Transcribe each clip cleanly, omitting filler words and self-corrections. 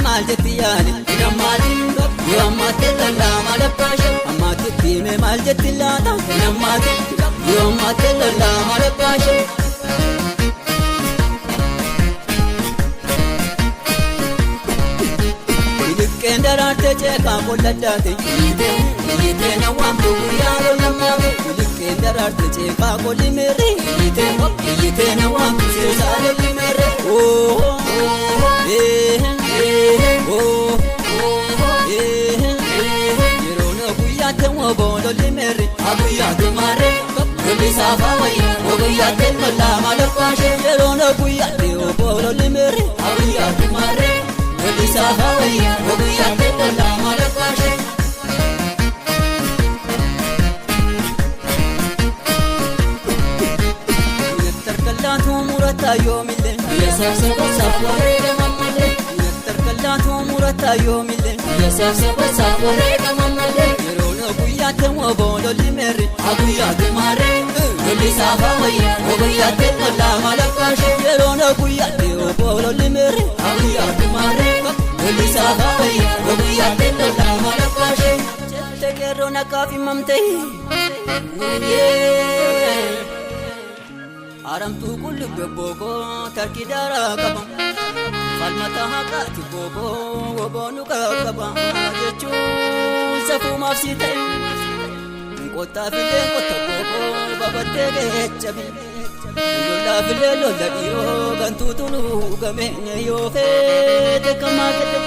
maal jetti yaali? Hin yoo ammaatti lollaa maal abbaashe? Ammaatti hime maal jetti laata? Hin ammaatti yoo ammaatti lollaa maal abbaashe? Biliqqeen daraarte ceekaa qolladdaate. Iyyitee na waamtu guyyaa lollammaate. Biliqqeen daraarte ceekaa qolli meerre. Iyyitee na waamtu seesaa lolli meerre. Oo ee oo ee yeroo na guyyaatti woboo lolli meerre. Guyyaatti maarree lolli saafaa wayyaa guyyaatti lollaa maal abbaashe. Yeroo na guyyaatti woboo lolli meerre. Guyyaatti maarree lolli saafaa wayyaa guyyaatti lollaa maal abbaashe. Tarkallaatu murataa yoomillee. Yesaaf wareegama malee. Tarkallaatu murataa yoomillee. Yesaaf wareegama malee. Yeroo na guyyaatti woboo lolli meerre. Guyyaatti maarree lolli saafaa wayyaa guyyaatti lollaa maal abbaashe. Yeroo na guyyaatti woboo lolli meerre. Guyyaatti maarree lolli saafaa wayyaa guyyaatti lollaa maal abbaashe. Jette qeerroo naqaaf himamte. Haramtuu qullubbe bookoo tarkii daaraa qaba. Falmata haqaati bookoo woboonu qaba jechuun safuumaaf si ta'e. Qottaafillee qotta bookoo babattee geechabe. Lollaafillee lolla dhiiroo gantuutu nu game yoo feete kamaa gede.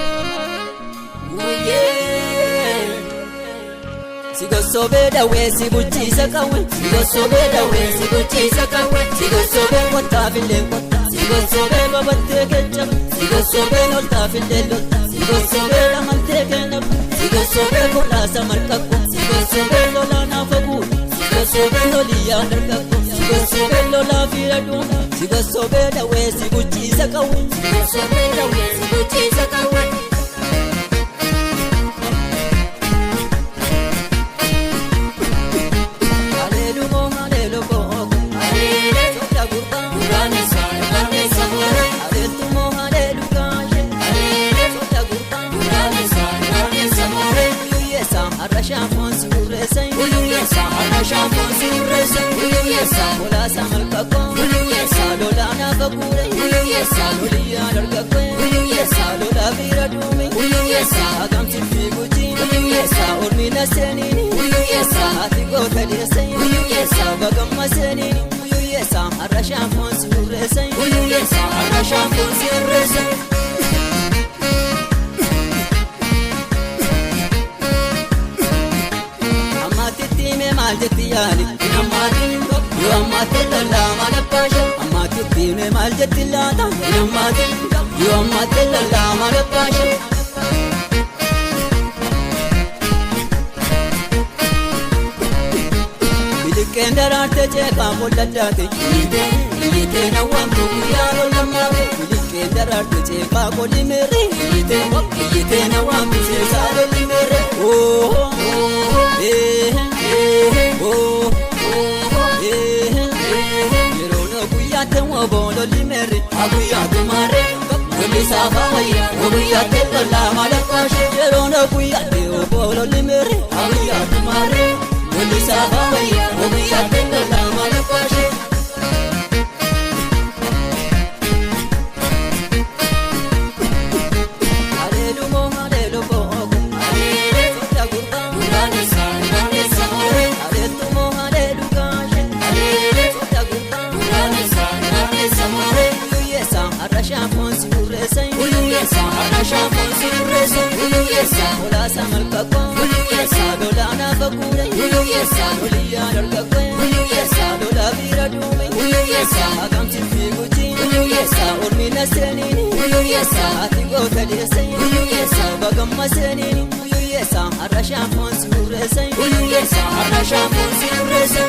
Si gosobee dawwee si bulchiisa qawwe. Si gosobee dawwee si bulchiisa qawwe. Si gosobee qottaafillee qotta. Si gosobee babattee geechabe. Si gosobee loltaafillee lolta. Si gosobee lamantee kennabu. Si gosobee kolaasa marqaqu. Si gosobee lolaa naafa guutu. Si gosobee loliyyaa dargaggo. Si gosobee lolaa fiira duuna. Si gosobee dawwee si bulchiisa qawwe. Gosobee dawwee si bulchiisa qawwe. Haleelumoo haleelukoo. Haleelee Soda gurbaa. duraan isaa irraan eessa mooree. Haleeltumoo haleelukaashe. Haleelee Soda gurbaa. duraan isaa irraan eessa mooree. Guyyeessa har'a shaafoon si hurreessa. Guyyeessa har'a shaafoon si hurreessa. Guyyeessa Kolaasa malkakkoo. Guyyeessa Lolaa naafa guure. Guyyeessa Loliyyaa dargaggoo. Guyyeessa Lolaa fiira duume. Guyyeessa Agamsi fiiguchi. Guyyeessa Ormi na seeniini. Guyyeessa Ati goota deesse. Guyyeessa Bagamma seeniini. Guyyeessa har'a shaafoon si hurreessa. Guyyeessa har'a shaafoon si hurreessa. Ammaatti hime maal jetti yaali? Hin ammaatiin Yoo ammaatti lollaa maal abbaashe? Ammaatti hime maal jetti laata? Hin ammaatiin Yoo ammaatti lollaa maal abbaashe? Biliqqeen daraarte ceekaa qolladdaate. Iyyitee na waamtu guyyaa lollammaate. Biliqqeen daraarte ceekaa qolli meerre. Iyyitee na waamtu seesaa lolli meerre. Oo ee oo ee yeroo na guyyaatti woboo lolli meerre. Guyyaatti maarree lolli saafaa wayyaa guyyaatti lollaa maal abbaashe. Yeroo na guyyaatti woboo lolli meerre. Guyyaatti maarree lolli saafaa wayyaa guyyaatti lollaa maal abbaashe. Haleelumoo haleelukoo. Haleelee Soda gurbaa. duraan isaa irraan eessa mooree. Haleeltumoo haleelukaashe. Haleelee Soda gurbaa. duraan isaa irraan eessa mooree. Guyyeessa har'a shaafoon si hurreessa. Guyyeessa har'a shaafoon si hurreessa. Guyyeessa Kolaasa malkakkoo. Guyyeessa Lolaa naafa guure. Guyyeessa Loliyyaa dargaggoo. Guyyeessa Lolaa fiira duume. Guyyeessa Agamsi fiiguchi. Guyyeessa Ormi na seeniini. Guyyeessa Ati goota deesse. Guyyeessa Bagamma seeniini. Guyyeessa har'a shaafoon si hurreessa. Guyyeessa har'a shaafoon si hurreessa.